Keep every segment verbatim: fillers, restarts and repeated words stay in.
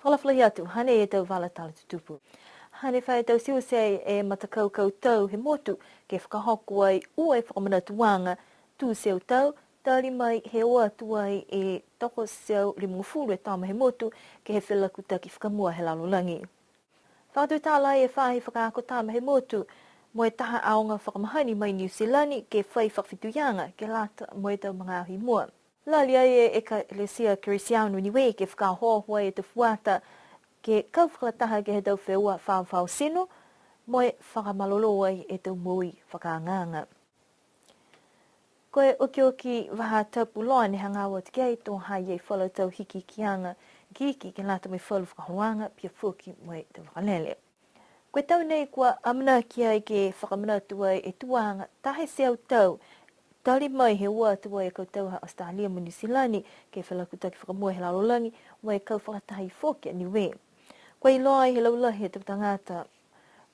Fakaalofa lahi atu, hanei e tau vala tala tutupu. Hane fai tauteute e matakau kautau he motu, ke fakahoko ai ua e fakamanatuaga tū e teau tau, tali mai he o atu ai e toko e teau limagofulu e tama he motu, ke he felakutaki fakamua he lalolagi. Fakatutala e faahi fakaako tama he motu, mo e taha aoga fakamahani mai Niu Silani, ke fai fakafetuiaga, ke lata mo e tau magaaho i mua. Lali ai e Ekalesia Kerisiano Niue ke fakaohooho ai e tau fuata, ke kau fakalataha ke he tau feua fafao tino, mo e fakamalolō ai e tau moui fakaagaaga. Ko e okioki vahā tapu loa ne hagaao atu ki ai, to ha i ai falu tau hikihikiaga ikiiki ke lata mo e falu fakaholoaga, pihia foki mo e tau vakalele. Ko e tau nei kua amanaki ai ke fakamanatu ai e tuaga taha e teau tau, tali mai he o atu ai e kautau ha Australia mo Niu Silani, ke felakutaki fakamua he lalolagi, mo e kau fakataha foki a Niue. Kua iloa ai he laulahi he tau tagata,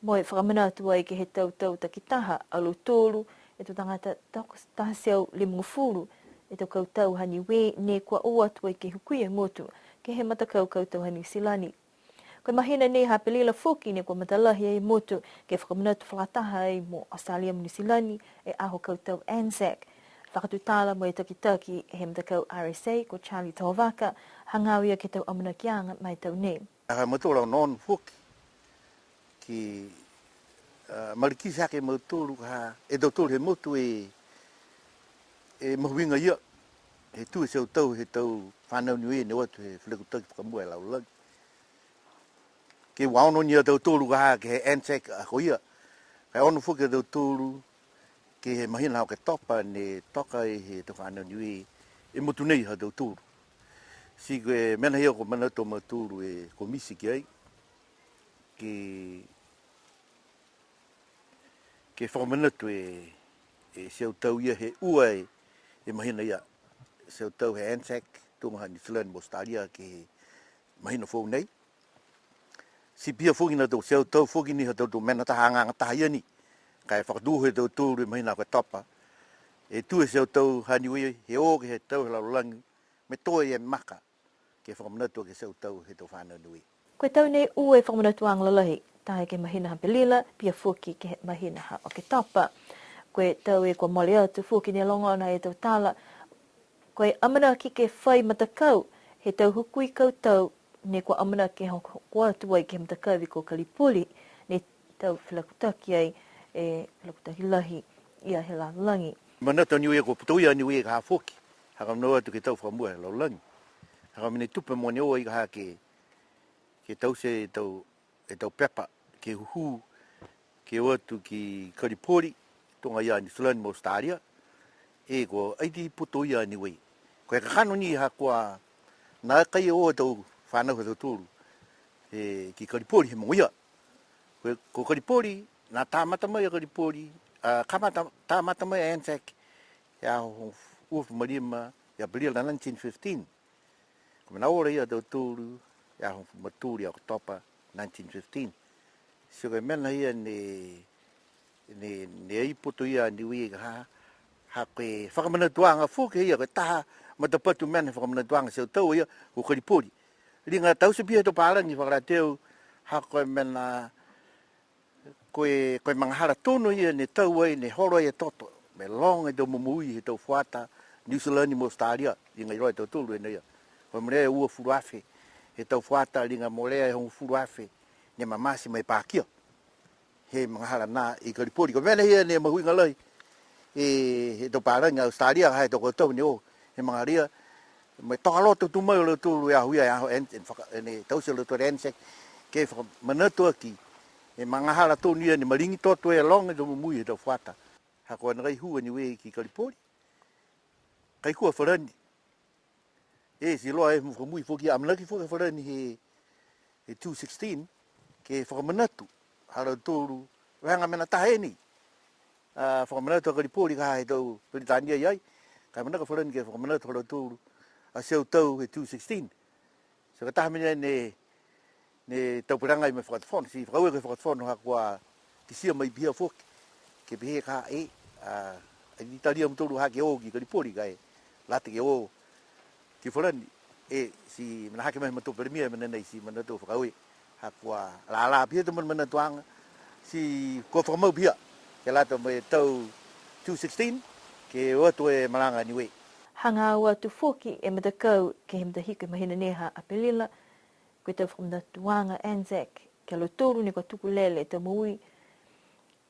mo e fakamanatu ai ke he tau tau takitaha a lautolu, e tau tagata toko taha e teau limagofulu, e tau kautau ha Niue, ne kua o atu ai ke hukui e motu, ke he matakau kautau ha Niu Silani. Ko e mahina nei ha Apelila foki ne kua matalahi ai e motu, ke fakamanatu fakalataha ai mo Australia mo Niu Silani, e aho kautau ANZAC. Fakatutala mo e takitaki he matakau R S A, ko Charlie Tovaka, hagaao ia ke he tau amanakiaga ma e tau nei. Ha mautolu a onoono foki, ke, a, malikiti hake mautolu, ka e tautolu he motu e, e mahuiga ia, he tū e teau tau, he tau fanau Niue ne o atu he felakutaki fakamua he lalolagi. Ke ua ono ni a tautolu ka ha ke he ANZAC a ko ia. Ka e ono foki a tautolu ke he mahina ha Oketopa ne toka e he tau fanau Niue e motu nei ha tautolu. Ti ko e mena ia kua manatu a mautolu e komiti ki ai, ke, ke fakamanatu e, e teau tau ia he ua e, e mahina ia. Teau tau he ANZAC, tuga ha Niu Silani mo Australia ke he mahina foou nei. Ti pihia foki ni a tau teau tau foki ni ha tautolu mena taha agaaga taha ia ni. Ka e fakatū he tautolu e mahina Oketopa. E tū e teau tau ha Niue, he o ke he tau he lalolagi, mo e tō e maka, ke fakamanatu ke he teau tau he tau fanau Niue. Ko e tau nei ua e fakamanatuaga lalahi, taha ke he mahina ha Apelila, pihia foki ke he mahina ha Oketopa. Ko e tau e kua mole atu foki ne logona e tau tala, ko e amanaki ke fai matakau he tau hukui kautau, ne kua amanaki ke hoko atu ai ke he matakavi ko Kalipoli, ne tau felakutaki ai e felakutaki lahi ia he lalolagi. Manatu a Niue kua putoia a Niue ka ha foki, ha kua manako atu ke he tau fakamua he lalolagi. Ha ko e mena tupe mogonei ka ha ke, ke taute e tau, e tau pepa, ke hūhū, ke o atu ki Kalipoli, tuga ia Niu Silani mo Australia, e kua ai ti putoia a Niue. Ko e kakano ni ha kua nākai o e tau fanau ha tautolu, e, ki Kalipoli he mogo ia. Ko, ko Kalipoli, ne kamata mai a Kalipoli, a, kamata, kamata mai a ANZAC, he aho uafulu ma lima, ia Apelila nineteen fifteen. Ko e mena ola ia a tautolu, ia aho uafulu ma tolu ia Oketopa nineteen fifteen. Ti ko e mena ia ne, ne, ne ai putoia a Niue ka ha, ha ko e fakamanatuaga foki ia, ko e taha matapatu mena he fakamanatuaga teau tau ia, ko Kalipoli. Liga taute pihia he tau palagi fakalataha, ha ko e mena Ko e, ko e magahala tonu ia ne tau ai, ne holo ai e toto, mo e loga e tau momoui he tau fuata, Niu Silani mo Australia, liga iloa e tautolu e nei ia. Ko e molea e uafulu afe he tau fuata, liga molea e hogofulu afe, ne mamate mo e pakia. He magahala nā i Kalipoli. Ko e mena ia ne mahuiga lahi, e, he tau palagi Australia, ha e tau kautau ne o, he magahala ia, mo e toka loto tumau a lautolu e aho ia, e aho ANZAC, e faka-, e ne taute a lautolu e ANZAC, ke fakamanatu aki, e magahala tonu ia ne maligi toto e loga e tau momoui he tau fuata. Ha kua nākai hū a Niue ki Kalipoli. Ka e kua Falani. E, ti iloa e fakamui foki, amanaki foki a Falani he, he two sixteen, ke fakamanatu, ha lautolu, vahega mena taha e nei. A, fakamanatu a Kalipoli ka ha he tau Peritania i ai, ka e manako a Falani ke fakamanatu ha lautolu, a teau tau he two sixteen. Ti ko e taha mena ne, ne tau pulega ai mo e Fakatufono, ti fakaaue ke he Fakatufono ha kua kitia mai pihia foki, ke pehē ka e, a, ai ti talia a mutolu ha ke o ki Kalipoli ka e, lata ke o ki Falani. E, ti manahaki mai he matua Palemia e mena nei ti manatu fakaaue. Ha kua lala pihia e tau manamanatuaga, ti kua fakamau pihia ke lata mo e tau two sixteen, ke o atu e malaga a Niue. Hagaao atu foki e matakau ke he matahiku he mahina nei ha Apelila, ko e tau fakamanatuaga ANZAC ki a lautolu ne kua tuku lele e tau moui.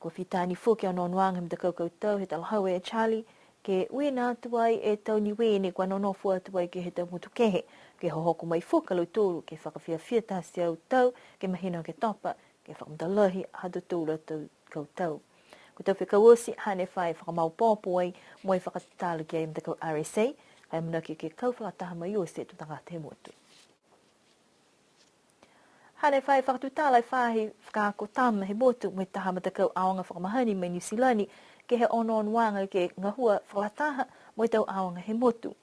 Kua fita ni foki e onoonoaga he matakau kautau he talahau e Charlie, ke uiina atu ai e tau Niue ne kua nonofo atu ai ke he tau motu kehe, ke hohoko mai foki a lautolu ke fakafiafia taha e teau tau ke he mahina Oketopa, ke fakamatalahi ha tautolu a tau kautau. Ko e tau fekau oti, hane fai fakamaopoopo ai, mo e fakatutala ki ai e matakau R S A, ka e amanaki ke kau fakalataha mai oti e tau tagata he motu. Hane fai fakatutala e faahi fakaako tama he motu mo e taha matakau aoga fakamahani mai Niu Silani, ke he onoonoaga ke gahua fakalataha mo e tau aoga he motu.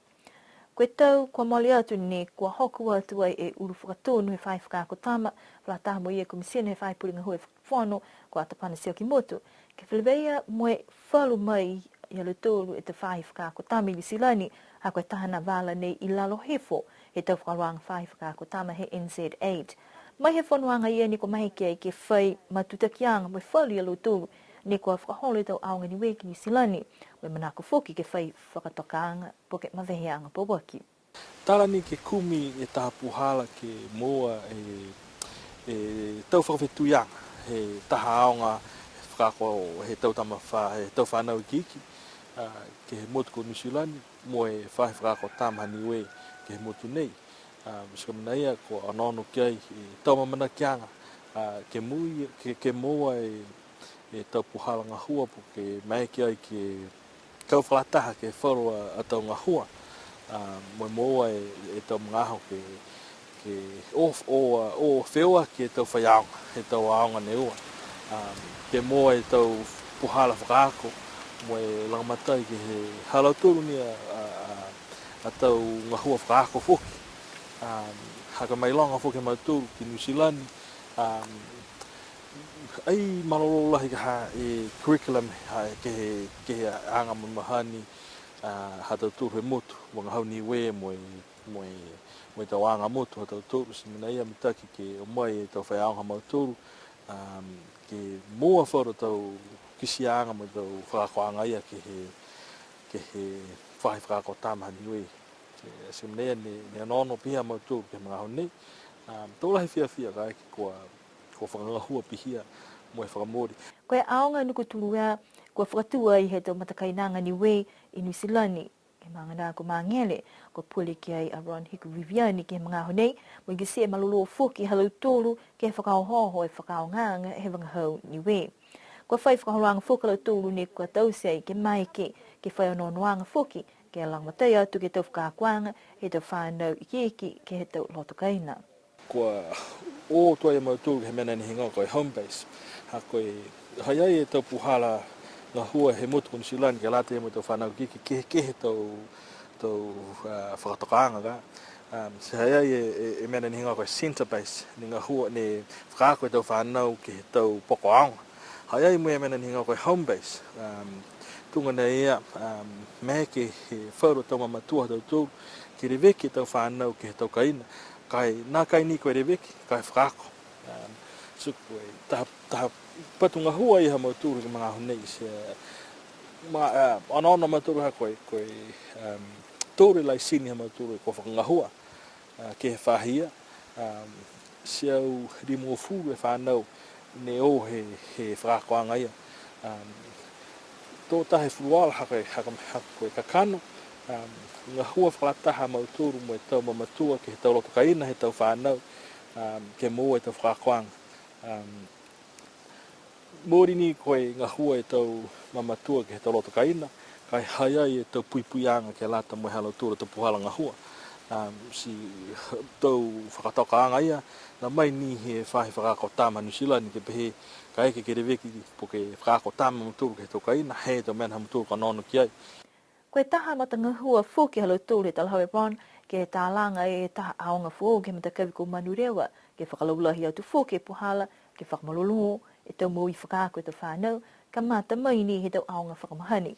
Ko e tau kua mole atu nei, kua hoko atu ai e ulu fakatonu he faahi fakaako tama, fakalataha mo e Komisina he Faahi Pule Gahua he Fakatufono, ko Atapana Sioki Motu, ke feleveia mo e falu mai ia lautolu e tau faahi fakaako tama i Niu Silani, ha ko e taha a vala nei i lalo hifo he tau fakaholoaga faahi fakaako tama he N Z eight. Mai he fonoaga ia ne kua maeke ai ke fai matutakiaga mo e falu ia lautolu ne kua fakaholo e tau aoga Niue ki Niu Silani, mo e manako foki ke fai fakatokaaga po ke maveheaga pauaki. Tala ni ke kumi e taha puhala ke moua e, e tau fakafetuiaga he taha aoga fakaako he tau tama fa-, he tau fanau ikiiki, a, ke he motu ko Niu Silani, mo e faahi fakaako tama ha Niue ke he motu nei. A, ti ko e mena ia kua onoono ki ai e tau amanakiaga, a, ke moua, ke, ke moua e, e tau puhala gahua po ke maeke ai ke kau fakalataha ke he falu a, a tau gahua, a, mo e moua e, e tau magaaho ke, ke o, o, o feua ke he tau faiaoga, he tau aoga ne ua, a, ke moua e tau puhala fakaako, mo e lagomatai ke he ha lautolu ni a, a, a, a tau gahua fakaako foki. A, ha ko e mailoga foki ha mautolu ki Niu Silani, a, ai malolō lahi ka ha e curriculum ha, ke he, ke he aga mo e mahani, a, ha tautolu he motu, vagahau Niue mo e, mo e, mo e tau aga motu ha tautolu, ti mena ia mitaki ke o mai e tau faiaoga ha mautolu, a, ke moua falu tau kitiaaga mo e tau fakaakoaga ia ke he, ke he faahi fakaako tama ha Niue. Ti, ti mena ia ne, ne onoono pihia a mautolu ke he magaaho nei, a, to lahi e fiafia kaeke kua kua fakagahua pihia mo e fakamooli. Ko e aoga Nukutuluea, kua fakatū ai he tau matakainaga Niue i Niu Silani, ke he maaga nā ko Magele, kua pule ki ai a Ron Hiku Viviani ke he magaaho nei, mo e kitia e malolō foki ha lautolu ke he fakaohooho e fakaaogaaga he vagahau Niue. Kua fai fakaholoaga foki a lautolu ne kua taute ai ke maeke ke fai onoonoaga foki, ke lagomatai atu ke he tau fakaakoaga he tau fanau ikiiki ke he tau loto kaina. Kua o tuai a mautolu ke he mena ne higoa ko e home base. Ha ko e, ha i ai e tau puhala gahua he motu ko Niu Silani ke lata mo e tau fanau ikiiki, ke, ke he tau, tau, a, fakatokaaga ka. Um, ti ha i ai e, e, e mena ne higoa ko e centre base, ne gahua, ne fakaako e tau fanau ke he tau poko aoga. Ha i ai mo e mena ne higoa ko e home base. Um, tuga nei ia, um, maeke he falu tau mamatua ha tautolu ke leveki e tau fanau ke he tau kaina. Ka e nākai ni ko e leveki, ka e fakaako. Um, so ko e taha, taha patu gahua ia ha mautolu ke he magaaho nei, ti, ma, a, onoono a mautolu ha ko e, ko e, um, tolu e laisini ha mautolu kua fakagahua, a, ke he faahi ia, um, teau limagofulu e fanau ne o he, he fakaakoaga ia. Um, to taha e fulufuluola ha ko e, ha ko e, ha ko e kakano, um, gahua fakalataha a mautolu mo e tau mamatua ke he tau loto kaina he tau fanau, um, ke moua e tau fakaakoaga. Um, mooli ni ko e gahua e tau mamatua ke he tau loto kaina, ka e ha i ai e tau puipuiaga ke lata mo e ha lautolu a tau puhala gahua. Um, ti tau fakatokaaga ia, ne mai ni he faahi fakaako tama Niu Silani ke pehē, kaeke ke leveki po ke fakaako tama a mautolu ke he tau kaina, he tau mena ha mautolu ka onoono ki ai. Ko e taha matagahua foki ha lautolu he talahau e Ron, ke talaga e taha aoga foou ke he matakavi ko Manurewa, ke fakalaulahi atu foki e puhala, ke fakamalolō e tau moui fakaako he tau fanau, kamata mai ni he tau aoga fakamahani.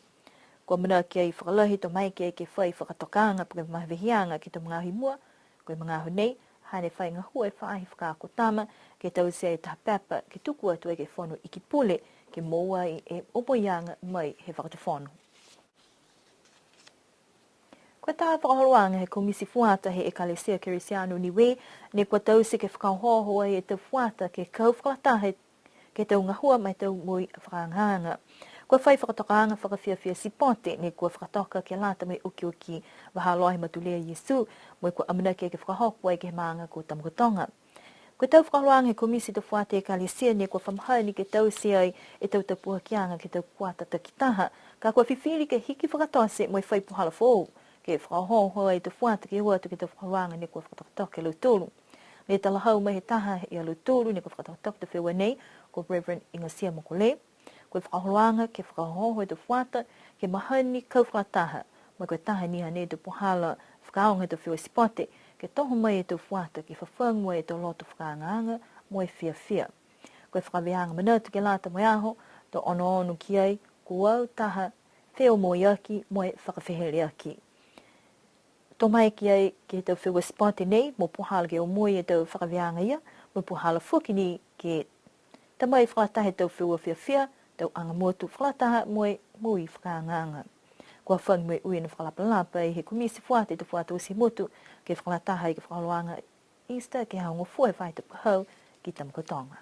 Kua amanaki ai fakalahi to maeke ke fai fakatokaaga po ke maveheaga ke he tau magaaho i mua, Ko e magaaho nei, hane fai gahua e faahi fakaako tama, ke taute e taha pepa, ke tuku atu ai ke he Fono Ekepule, ke moua ai e omoiaga mai he fakatufono. Ko e taha fakaholoaga he Komiti Fuata he Ekalesia Kerisiano Niue, ne kua taute ke fakaohooho ai e tau fuata ke kau fakalataha ke he tau gahua ma e tau moui fakaagaaga. Kua fai fakatokaaga fakafiafia sipote, ne kua fakatoka ke lata mo e okioki vahā loa he Matulea Iesu, mo e kua amanaki ke fakahoko ai ke he maaga ko Tamakautoga. Ko e tau fakaholoaga he Komiti he tau fuata he Ekalesia ne kua fa mahani ke taute ai e tau tapuakiaga ke he tau kuata takitaha, ka kua fifili ke hiki fakatote mo e fai puhala foou, ke fakaohooho ai e tau fuata ke o atu ke he tau fakaholoaga ne kua fakatokatoka e lautolu. Ne talahau mai he taha ia lautolu ne kua fakatokatoka e tau feua nei, ko Reverend Igatia Mokole. Ko e fakaholoaga ke fakaohooho e tau fuata, ke mahani kau fakalataha, mo e ko e taha ni hanei e tau puhala fakaaoga he tau feua sipote, ke toho mai e tau fuata ke fafagu e tau loto fakaagaaga mo e fiafia. Ko e fakavēaga manatu ke lata mo e aho, to onoono ki ai, ko e taha feomoiaki mo e fakafeheleaki. To mai ki ai ke he tau feua sipote nei, mo puhala ke omoi e tau fakavēaga ia, mo puhala foki ni ke ta mai fakalataha e tau feua fiafia, tau aga motu fakalataha mo e moui fakaagaaga. Kua fai mo e ui ne fakalapalapa ai he Komiti Fuata he tau fuata oti he motu, ke fakalataha ai ke he fakaholoaga Easter ke he Aho Gofua he faahi tapu ka hau ki Tamakautoga.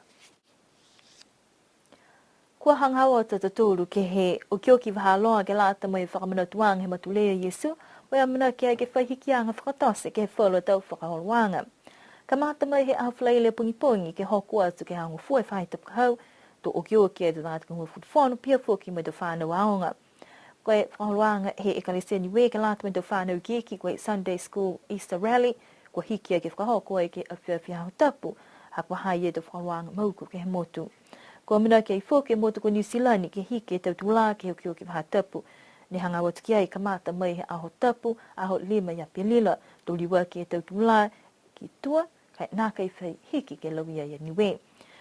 Kua hagaao atu a tautolu ke he okioki vahā loa ke lata mo e fakamanatuaga he Matulea Iesu, mo e amanaki ai ke fai hikiaga fakatote ke he falu a tau fakaholoaga. Kamata mai he Aho Falaile pogipogi ke hoko atu ke he Aho Gofua he faahi tapu ka hau, to okioki e tau tagata gahua fakatufono, pihia foki mo e tau fanau aoga. Ko e fakaholoaga he Ekalesia Niue ke lata mo e tau fanau ikiiki, ko e Sunday School Easter Rally, kua hiki ai ke fakahoko ai ke he afiafi Aho Tapu, ha kua ha i ai e tau fakaholoaga mauku ke he motu. Kua amanaki ai foki e motu ko Niu Silani ke hiki e tau tulā ke he okioki faahi tapu. Ne hagaao atu ki ai kamata mai he Aho Tapu, aho lima ia Apelila, to liuaki e tau tulā ki tua, ka e nākai fai hiki ke lauia ia Niue.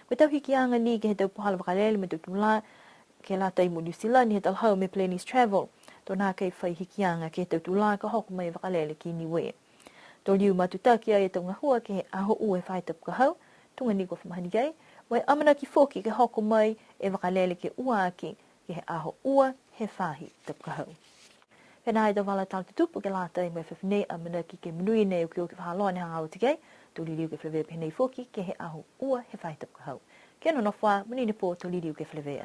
Ko e tau hikiaga ni ke he tau puhala vakalele mo e tau tulā, ke lata mo Niu Silani he talahau mai he Peleni's Travel, to nākai fai hikiaga ke he tau tulā ka hoko mai vakalele ki Niue. To liu matutaki ai e tau gahua ke he Aho Ua he faahi tapu ka hau, tuga ni kua fa mahani ai, mo e amanaki foki ke hoko mai e vakalele ke ua aki, ke he Aho Ua he faahi tapu ka hau. Pihia e tau vala tala tutupu ke lata mo e afiafi nei, amanaki ke monuina e okioki vahā loa ne hagaao atu ki ai, to liliu ke feleveia pihia foki ke he Aho Ua he faahi tapu ka hau. Kia nonofo ā, monuina e pō, to liliu ke feleveia.